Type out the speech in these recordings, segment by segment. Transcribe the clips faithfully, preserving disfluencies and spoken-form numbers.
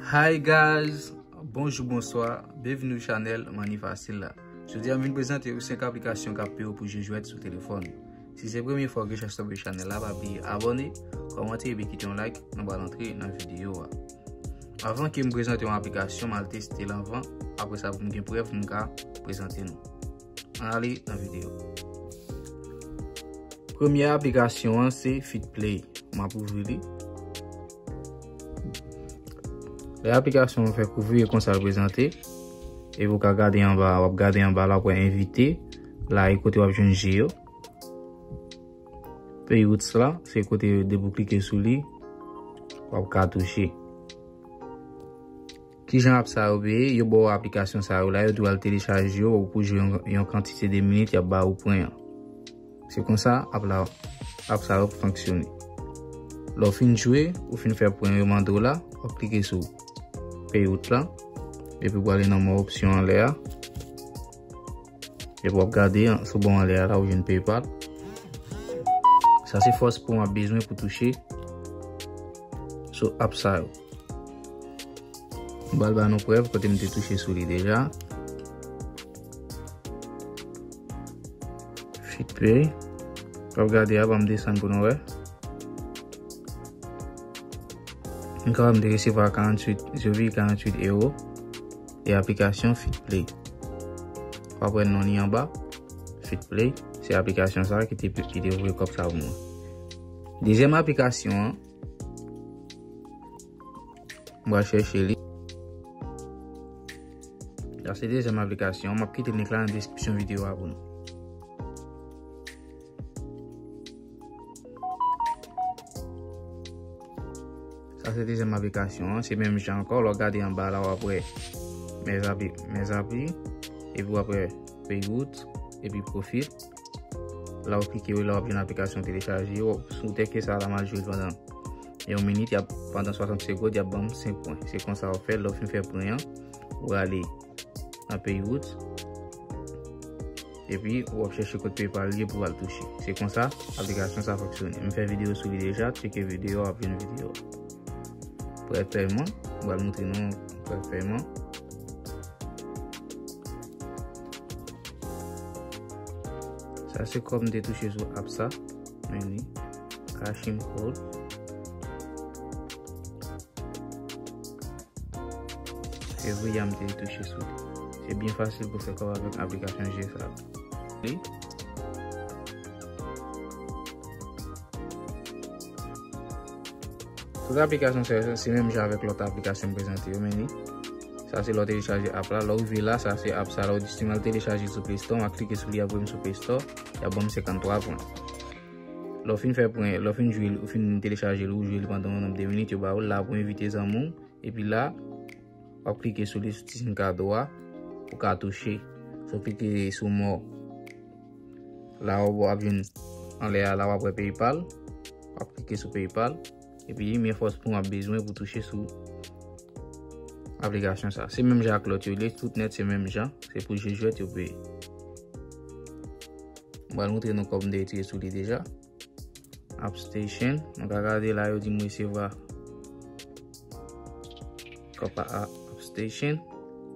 Hi guys, bonjou, bonswa, byenvini sou chanèl Money Facile la. Jodi a m vin prezante w senk aplikasyon k ap peye w pou jwe jwèt sou telefòn. Si se premye fwa w gen chans tonbe chanèl la, pa bliye abòne, kòmante epi kite yon like, nou pral antre nan videyo a. Anvan ke m prezante yon aplikasyon, m al teste l anvan, apre sa pou m gen prèv pou m ka prezante nou. Ann ale nan videyo. Premye aplikasyon an se Fitplay. M ap ouvri li. Lè aplikasyon an fèk ouvri, e konsa l prezante. Epi w ka gade anba, w ap gade anba la, w ap wè envite. La, e kote w ap jwenn je yo. Payouts la, se kote depi w klike sou li, w ap ka touche. Kijan app sa yo peye? Yo ba w aplikasyon sa yo la, yo di w al telechaje yo pou jwe yon, yon kantite de minit, y ap ba ou pwen an. Se konsa app la, app sa yo fonksyone. Lè w fin jwe, ou fin fè pwen yo mande w la, w ap klike sou payout la, epi w prale nan mò opsyon anlè a. Epi w ap gade an, sou bò anlè a la, ou jwenn PayPal. Sa se fòs pwen w ap bezwen pou touche sou app sa yo. M pral ba nou prèv kote m te touche sou li deja. Fitplay. W ap gade a, ban m desann pou nou wè. M kapab m te resevwa karanntuit, zero virgil karanntuit ewo. E aplikasyon Fitplay. W ap wè non li anba. Fitplay. Se aplikasyon sa ki te, ki te voye kòb sa pou mwen. Dezyèm aplikasyon an, m pral chèche li. Sa se dezyèm aplikasyon an. M ap kite link la nan deskripsyon videyo a pou nou. Sa se dezyèm aplikasyon an. Se menm jan ankò. Lè w gade anba la, w ap wè Mes Amis, Mes Amis, epi w ap wè Payouts, epi Profit. La w klike, la w ap jwenn aplikasyon telechaje. W ap, sou tèk sa la, m al jwe l pandan yon minit, y ap, pandan swasant segonn, y ap ban m senk pwen. Se konsa w ap fè, lè w fin fè pwen an, ou prale nan Payouts, epi w ap chèche kot PayPal li ye pou w al touche. Se konsa aplikasyon sa fonksyone. M fè videyo sou li deja, tcheke videyo a, w ap jwenn videyo a. Prèv pèman, m pral montre nou prèv pèman. Sa se kòb m te touche sou app sa. Men li. Cash in code. Fevriye a m te touche sou li. Se byen fasil pou fè kòb avèk aplikasyon jwe sa. Li. Tout aplikasyon sa yo, se menm jan avèk lòt aplikasyon m prezante yo, men li. Sa se lè w telechaje app la. Lè w rive la, sa se app sa. Lè w di si m al telechaje sou Play Store, m a klike sou li apre m sou Play Store, y ap ban m senkanntwa pwen. Lè w fin fè pwen, lè w fin jwe l, ou fin telechaje l, ou jwe l pandan yon nonb de minit, yo ba w l la pou envite zanmi w. Epi la, w ap klike sou li, sou ti siy kado a, ou ka touche. Si w klike sou mò, la w ap jwenn anlè a, la w ap wè PayPal. W ap klike sou PayPal. Epi, men fòs pwen w ap bezwen pou touche sou aplikasyon sa. Se menm jan ak lòt yo, li tout nèt se menm jan. Se pou jwe jwèt yo peye. M pral montre nou kòb m te retire sou li deja. AppStation. Nou ka gade la, yo di m resevwa kòb pa AppStation.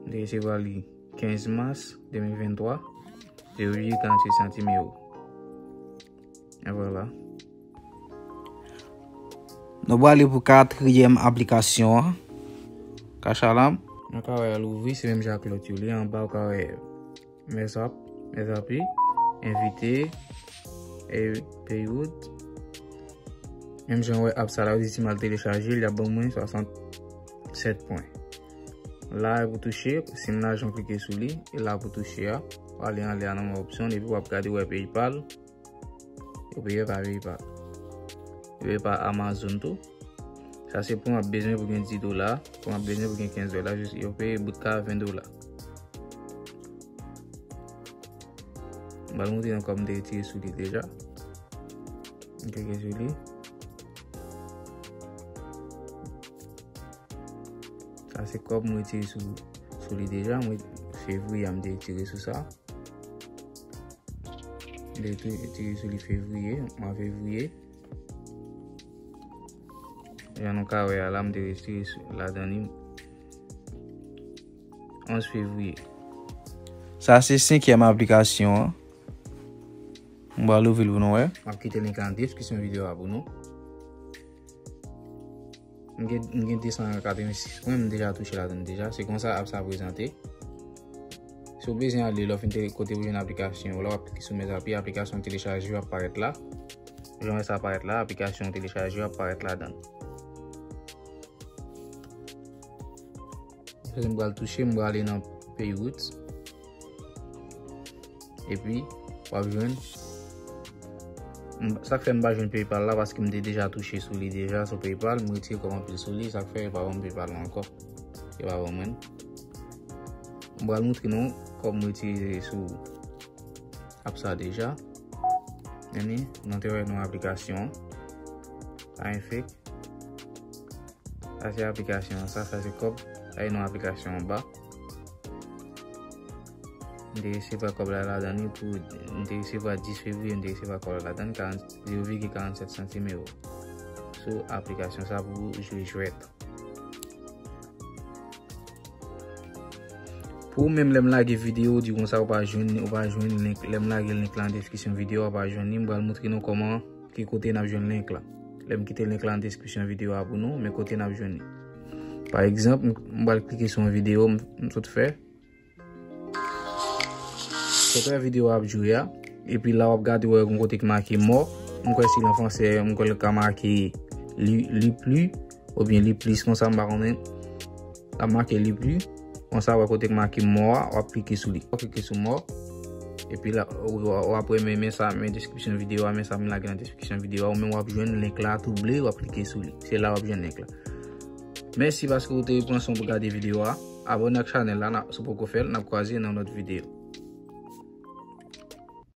M te resevwa li kenz mas de mil venntwa. Zero virgil karanntuit santim ewo. E vwala. Nou prale pou katriyèm aplikasyon an. Cash Alarm. Nou ka wè l ouvri, se menm jan ak lòt yo. Li anba, ou ka wè Mes Amis, Mes Amis, envite, e Payouts. Menm jan wè app sa la, yo di si m al telechaje, li ap ban mwen swasantsèt pwen. La, e pou touche, si m lajan klike sou li, e la pou touche a. W ale anlè a nan mò opsyon, epi w ap gade wè PayPal. Yo peye pa PayPal. Yo peye pa Amazon tou. Sa se pou w ap bezwen pou gen dis dola, pou w ap bezwen pou gen kenz dola, jis yo peye bout ka ven dola. M pral montre nou kòb m te retire sou li deja. M klike sou li. Sa se kòb m retire sou, sou li deja. Mwen, fevriye a m te retire sou sa. M te retire sou li fevriye, mwa fevriye. Jan nou ka wè a la, m te retire sou, ladan li, onz fevriye. Sa se senkyèm aplikasyon an. M pral ouvri l pou nou wè. M ap kite link la nan deskripsyon videyo a pou nou. M gen, m gen de san katrevensis pwen, m deja touche ladan l deja. Se konsa app sa prezante. Si w bezwen ale, lè w fin te kote pou jwenn aplikasyon, lè w ap klike sou mèt api, aplikasyon telechaje yo ap parèt la. Jan w wè sa parèt la, aplikasyon telechaje yo ap parèt ladan l. Sa m pral touche, m prale nan Payroot. Epi, w ap jwenn. M- Sa k fè m pa jwenn PayPal la, paske m te deja touche sou li deja, sou PayPal. M retire kòb anpil sou li, sa k fè yo pa ban m PayPal la ankò. Yo pa ban mwen. M pral montre nou kòb m retire sou app sa deja. Tande, nou te wè nan aplikasyon. Sa en fake. Sa se aplikasyon an, sa, sa se kòb. Sa e non aplikasyon anba. M te resevwa kòb la ladan li pou, m te resevwa dis fevriye, m te resevwa kòb la ladan li, karant, zewo vigil karannsèt santim ewo. Sou aplikasyon sa pou jwe jwèt. Pou ou menm, lè m lage videyo, di konsa ou pa jwenn, ou pa jwenn link, lè m lage link la nan deskripsyon videyo a, ou pa jwenn li, m pral montre nou kòman, ki kote n ap jwenn link la. Lè m kite link la nan deskripsyon videyo a pou nou, men kote n ap jwenn li. Pa egzanp, m, m pral klike sou yon videyo m, m sot fè. Sot fè videyo a ap jwe a. Epi la w ap gade, w wè yon kote ki make mò. M kwè si l an fransè, m kwè l ka make li, li pli, oubyen li plis konsa, m pa konnen. L ap make li pli. Konsa, w wè kote k make mò a, w ap klike sou li. W ap klike sou mò. Epi la, w, w, w ap wè men, men sa, men deskripsyon videyo a, men sa m lage nan deskripsyon videyo a, ou menm w ap jwenn link la tou ble, w ap klike sou li. Se la w ap jwenn link la. Mèsi paske w te pran son pou gade videyo a. Abòne ak chanèl la, na, si w poko fè l, n ap kwaze nan lòt videyo.